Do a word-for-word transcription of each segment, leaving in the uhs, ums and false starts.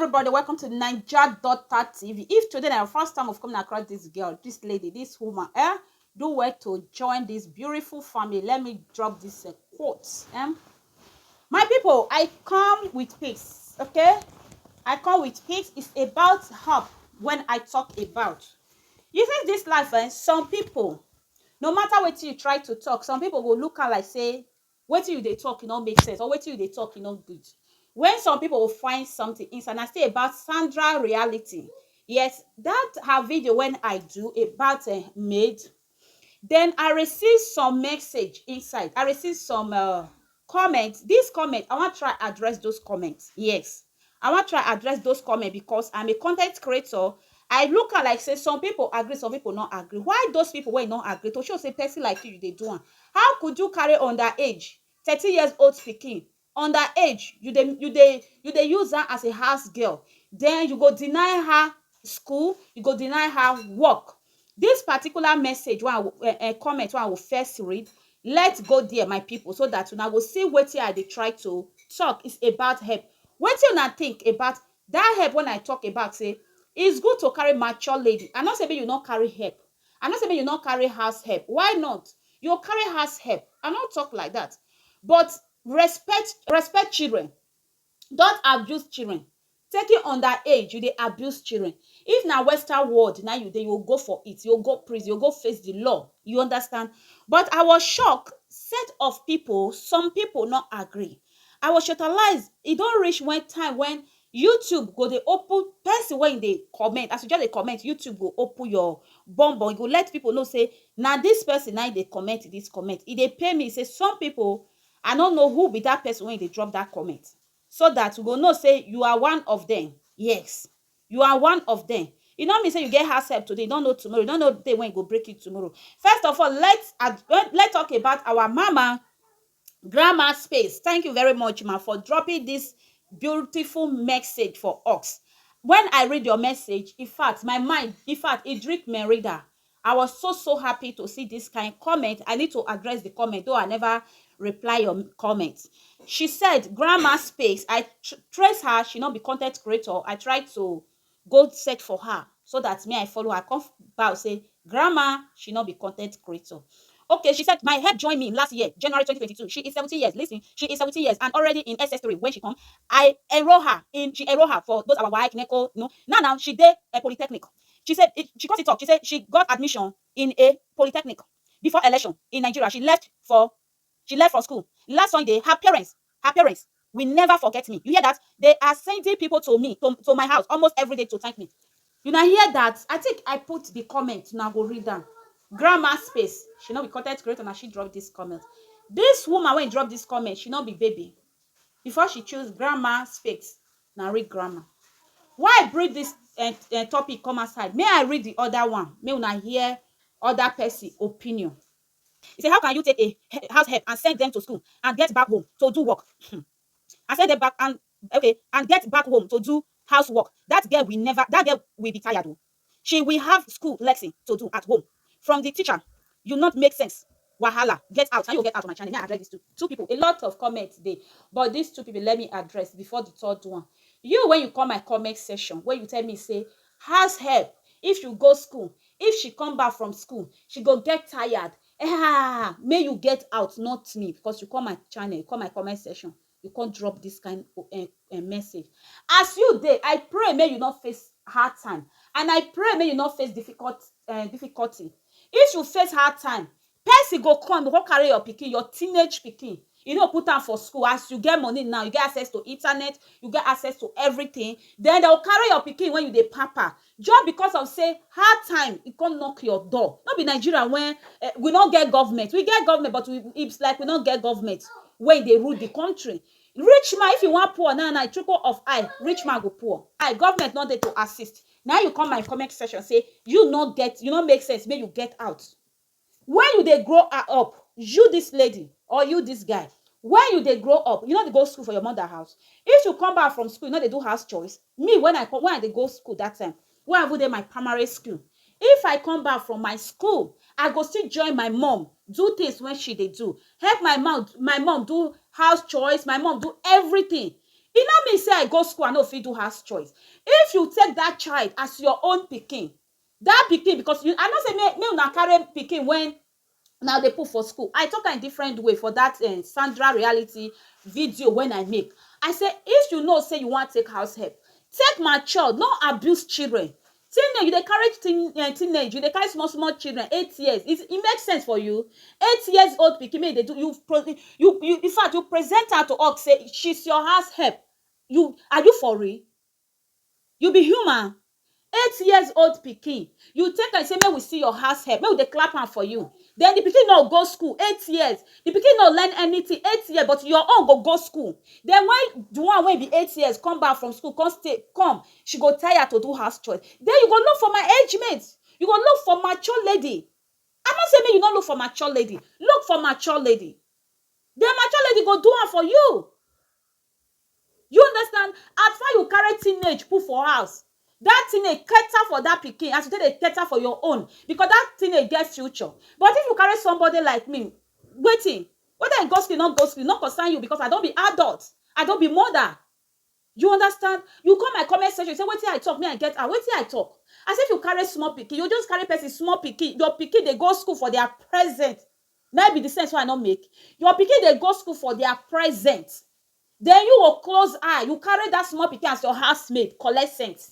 Everybody, welcome to Naija Daughter T V. If today na your first time of coming across this girl, this lady, this woman, eh, do well to join this beautiful family. Let me drop this uh, quote. Eh? My people, I come with peace, okay? I come with peace. It's about help when I talk about. You see this life, eh? Some people, no matter what you try to talk, some people will look at like say, wetin you dey talk e no make sense, or wetin you dey talk e no good. When some people go find something inside, na still about Sandra reality. Yes, that her video when I do about uh, maid, then I receive some message inside. I receive some uh, comments. This comment, I want try address those comments. Yes, I want try address those comments because I'm a content creator. I look at like say some people agree, some people not agree. Why those people wey not agree? To show say person like you, you dey do am. How could you carry underage, thirty years old pikin, underage, you dey you dey you dey use am as a house girl, then you go deny her school, you go deny her work. This particular message, one uh, comment, one I will first read. Let's go there, my people, so that una go see wetin I dey try to talk is about help. Wetin una think about that help when I talk about say it's good to carry mature lady. I no say make you no carry help. I no say make you no carry house help. Why not? You carry house help. I no talk like that. But respect respect children. Don't abuse children. Taking underage, you dey abuse children. If na Western world, now you dey you go for it, you go prison, you go face the law. You understand? But I was shocked. Set of people, some people not agree. I was totalized. It don't reach when time when YouTube go dey open person when they comment. As you just dey comment, YouTube go open your bum bum. You go let people know say now this person now they comment this comment. It dey pay me say some people, I don't know who be that person when they drop that comment, so that we go know say you are one of them. Yes, you are one of them. You know me say you get house help today, you don't know tomorrow, you don't know the day when you go break it tomorrow. First of all, let's ad- let- let's talk about our mama Grandma Space. Thank you very much, ma, for dropping this beautiful message for us. When I read your message, in fact, my mind, in fact, it drink my reader. I was so so happy to see this kind comment. I need to address the comment, though I never reply your comment. She said, "Grandma Space." I tr- trace her. She not be content creator. I try to go search for her so that me I follow her. Come bow say, "Grandma, she not be content creator." Okay, she said, "My help joined me last year, January twenty twenty-two. She is seventeen years. Listen, she is seventeen years and already in S S three when she come. I enroll her in, she enroll her for those our WAEC, NECO, you know. Now, now she dey a polytechnic." She said, it, she got it talk. She said she got admission in a polytechnic before election in Nigeria. She left for she left for school last Sunday. Her parents, her parents will never forget me. You hear that? They are sending people to me, to, to my house almost every day to thank me. You now hear that? I think I put the comment. Now go read them. Grandma Space. She not be content creator. Now she dropped this comment. This woman when drop this comment, she not be baby. Before she choose Grandma Space, now read grammar. Why I bring this uh, uh, topic come outside? May I read the other one? May una hear other person opinion. He said, "How can you take a he- house help and send them to school and get back home to do work?" And send them back and, okay, and get back home to do housework. That girl will never, that girl will be tired. Oh. She will have school lesson to do at home. From the teacher, you not make sense. Wahala, get out. Now you get out of my channel. Now I address these two, two people. A lot of comments there, but these two people let me address before the third one. You, when you come my comment section, when you tell me say, "House help, if you go school, if she come back from school, she go get tired." Ah, may you get out, not me, because you come my channel, you come my comment section, you can't drop this kind of uh, uh, message. As you dey, I pray may you not face hard time, and I pray may you not face difficult uh, difficulty. If you face hard time, person go come, go carry your pikin, your teenage pikin. You know, put am for school. As you get money now, you get access to internet, you get access to everything. Then they'll carry your pikin when you dey pamper. Just because of say hard time, it come knock your door. Not be Nigeria when uh, we not get government. We get government, but we, it's like we not get government when they rule the country. Rich man, if you want poor, now now trickle of eye, rich man go poor. I government not there to assist. Now you come my comment section say you not get, you not make sense. May you get out. When you dey grow her up, you this lady or you this guy, when you dey grow up, you no dey go school for your mother house. If you come back from school, you no dey do house chores. Me, when I come, when I dey go school that time, when I even dey my primary school, if I come back from my school, I go still join my mom do things when she dey do. Help my mom, my mom do house chores, my mom do everything. E no mean say I go school, I no fit do house chores. If you take that child as your own pikin, that pikin, because you, I know say make, make una carry pikin when una dey put for school. I talk am different way for that eh, Sandra reality video when I make. I say if you know say you wan take house help, take mature, no abuse children. Teenage, you dey carry teen, eh, teenage, you dey carry small small children, eight years. It, it makes sense for you. Eight years old pikin, make you dey do, you pro, you you in fact you present her to us say she's your house help. You, are you for real? You be human. Eight years old pikin, you take am say make we see your house help, make we dey clap am for you. Then the pikin no go school, eight years. The pikin no learn anything, eight years, but your own go go school. Then when the one wey be eight years come back from school, come stay, come, she go tire to do house chores. Then you go look for my age mate. You go look for mature lady. I no say make you no look for mature lady. Look for mature lady. The mature lady go do am for you. You understand? As far you carry teenage put for house, that teenage cater for that pikin as you take dey cater for your own, because that teenage get future. But if you carry somebody like me, wetin? Whether e go school, no go school, no concern you, because I don be adult, I don be mother. You understand? You come my comment section, say wetin I talk, me I get out. Wetin I talk? As if you carry small pikin, you just carry person small pikin, your pikin dey go school for their present. Na be the sense wey I no make. Your pikin dey go school for their present. Then you go close eye, you carry that small pikin as your housemaid, collect scent.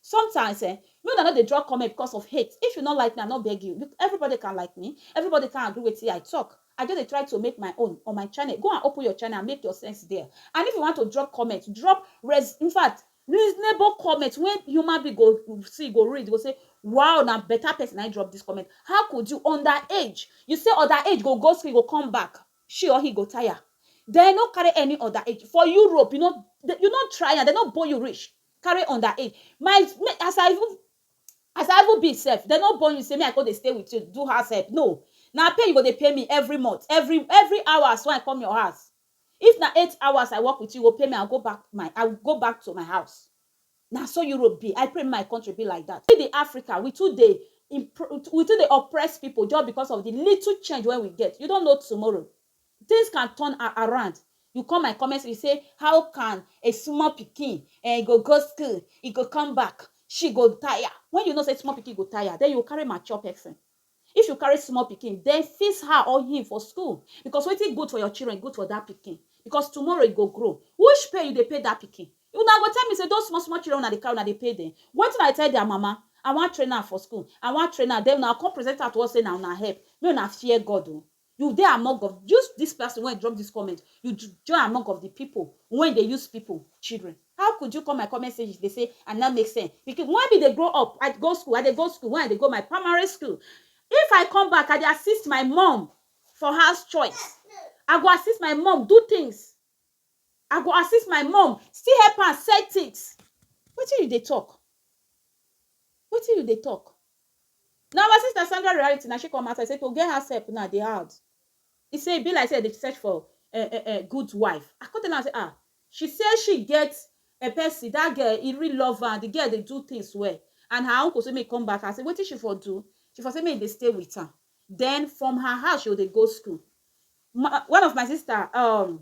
Sometimes eh, me una no dey drop comment because of hate. If you no like me, I no beg you. You, everybody can like me, everybody can agree with wetin I talk. I just dey try to make my own on my channel. Go and open your channel and make your sense there. And if you want to drop comment, drop res in fact reasonable comment wey human being go see, go read, go say, wow, na better person na drop this comment. How could you under age? You say under age go go school, go come back. She or he go tire. Then no carry any other age. For Europe, you no, you no try am, they no born you reach. Carry under age. My, me, as I even, as I even be sef, they no born you say me I go dey stay with you, do house help. No. Na pay you go dey pay me every month, every every hours when I come your house. If na eight hours I work with you, you go pay me, I go back my, I go back to my house. Na so Europe be. I pray my country be like that. In the Africa, we too dey impr- we too dey oppress people just because of the little change when we get. You don't know tomorrow. Things can turn a- around. You come my comments, you say, how can a small pikin and go go school, he go come back, she go tire. When you know say small pikin go tire, then you carry mature person. If you carry small pikin, then fix her or him for school, because wetin good for your children good for that pikin, because tomorrow e go grow. Which pay you dey pay that pikin? Una go tell me say those small small children una dey carry, una dey pay them. Wetin I tell their mama? I wan train her for school, I wan train her. Then una come present her to us say na una help. Make una fear God o. You dey among of, use this person wey drop this comment, you j- join among of the people wey dey use people children. How could you come my comment section dey say I no make sense? Because when be dey grow up, I go school, I dey go school, when I dey go my primary school, if I come back, I dey assist my mom for house chores. I go assist my mom do things. I go assist my mom, still help am sell things. Wetin you dey talk? Wetin you dey talk? Na our sister Sandra reality, na she come outside say to get house help now dey hard. E say e be like say e dey search for a, a, a good wife. I come tell am say, ah, she say she get a person, that girl, he really love her, the girl dey do things well. And her uncle say make e come back. I say wetin she for do? She for say make e dey stay with her. Then from her house she go dey go school. My, one of my sister, um,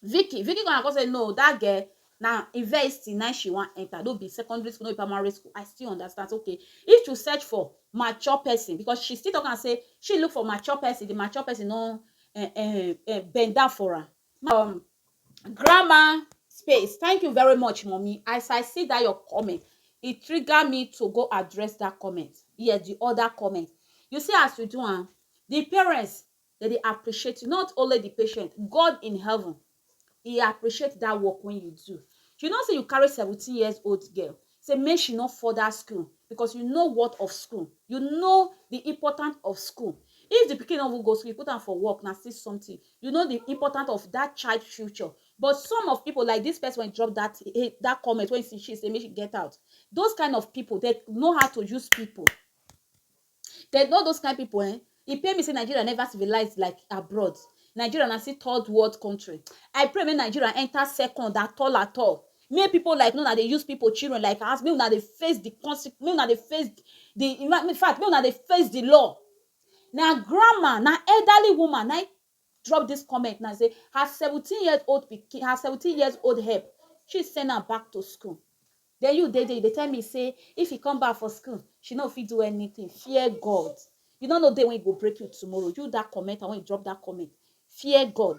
Vicky, Vicky gonna come say no, that girl na university na she wan enter. No be secondary school, no be primary school. I still understand. Okay, if you search for mature person, because she still talk and say she look for mature person, the mature person no uh, uh, uh, bend down for her. Um, grammar space. Thank you very much, mommy. As I see that your comment, it trigger me to go address that comment. Yes, the other comment. You see, as you do am, the parents dem dey appreciate you, not only the patient, God in heaven, he appreciate that work when you do. You know say you carry seventeen years old girl, say make she no further school because you know what of school, you know the importance of school. If the pikin no even go school, you put am for work, na still something. You know the importance of that child future. But some of people like this person wey drop that eh, that comment when she say make she get out. Those kind of people, they know how to use people. They know those kind people, eh? E pain me say Nigeria never civilized like abroad. Nigeria na still third world country. I pray make Nigeria enter second at all at all. Make people like una dey use people children like us. Make una dey face the consequence. Make una dey face the, in fact, make una dey face the law. Na grandma, na elderly woman, na drop this comment now say her seventeen years old pikin, her seventeen years old help She send am back to school. Then you dey there, you dey tell me say if he come back for school, she no fit do anything. Fear God. You no know day when he go break you tomorrow. You that comment and when you drop that comment, fear God.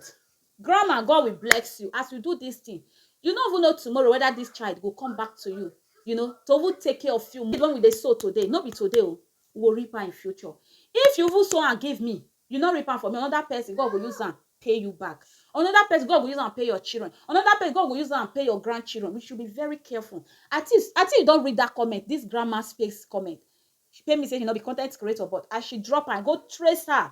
Grandma, God will bless you as you do this thing. You no even know tomorrow whether this child go come back to you. You know, to even take care of you. When we dey sow today, no be today o, we go reap am in future. If you even sow and give me, you no reap am for me, another person, God go use am pay you back. Another person, God go use am pay your children. Another person, God go use am pay your grandchildren. We should be very careful. I think, I think you don read that comment, this grandma space comment. She pay me say she no be content creator, but as she drop, I go trace her.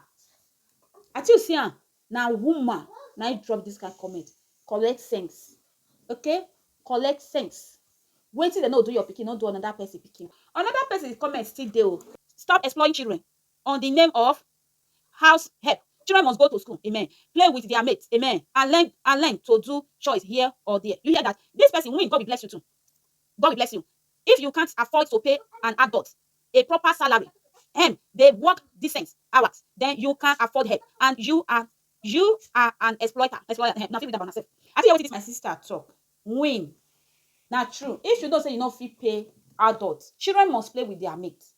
I think you see am. Na woman, na him drop this kind comment. Collect sense. Okay? Collect sense. Wetin dem no do your pikin, no do another person pikin. Another person comment still dey o. Stop exploiting children on the name of house help. Children must go to school, amen. Play with their mates, amen. And learn and learn to do choice here or there. You hear that? This person win, God will bless you too. God will bless you. If you can't afford to pay an adult a proper salary, em, they work decent hours, then you can afford help, and you are you are an exploiter. Exploiter, em, nothing with that yourself. I think what this my sister talk. Win. Na true. If you know say you no fit pay adults, children must play with their mates.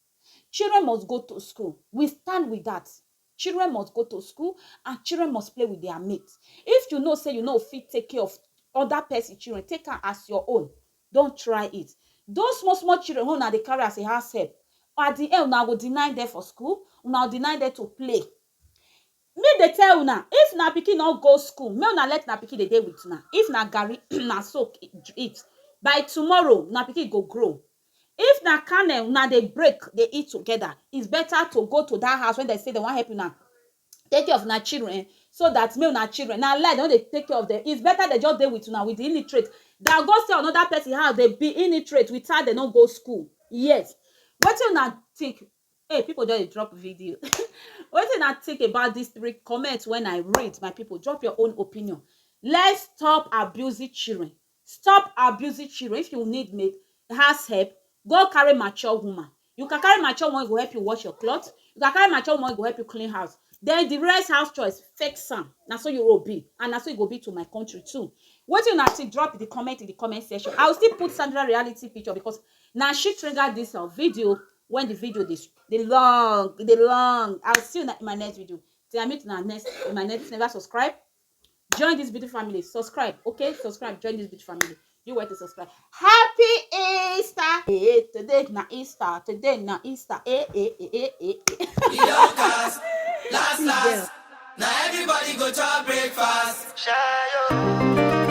Children must go to school. We stand with that. Children must go to school and children must play with their mates. If you know say you no fit take care of other person children, take am as your own. Don't try it. Those small small children who una dey carry as a house help, at the end una go deny them for school, una go deny them to play. Me dey tell una, if una pikin no go school, make una let una pikin dey dey with una. If na garri una soak eat, by tomorrow una pikin go grow. If na kernel una dey break dey eat together, it's better to go to that house when dem say dem wan help una take care of una children, so that make una children, na lie, dem no dey take care of them. It's better dem just dey with una, with the illiterate, than go stay another person house dey be illiterate without dem no go school. Yes. Wetin una think? Hey, people just dey drop video. Wetin una think about these three comments when I read, my people? Drop your own opinion. Let's stop abusing children. Stop abusing children. If you need me, house help, go carry mature woman. You can carry mature woman go help you wash your cloth. You can carry mature woman go help you clean house. Then the rest house chores, fix am. Na so you go be, and na so you go be to my country too. Wetin una think? Drop the comment in the comment section. I will still put Sandra reality picture because na she trigger this uh, video. When the video dey dey long, dey long. I will see you in my next video. Till I meet una next in my next. Never subscribe. Join this beautiful family. Subscribe, okay? Subscribe. Join this beautiful family. You want to subscribe. Happy Easter! Hey, today na Easter. Today na Easter. Eh, eh, eh, eh, eh, eh. E don cast, last last. Now everybody go chop breakfast. Shayo.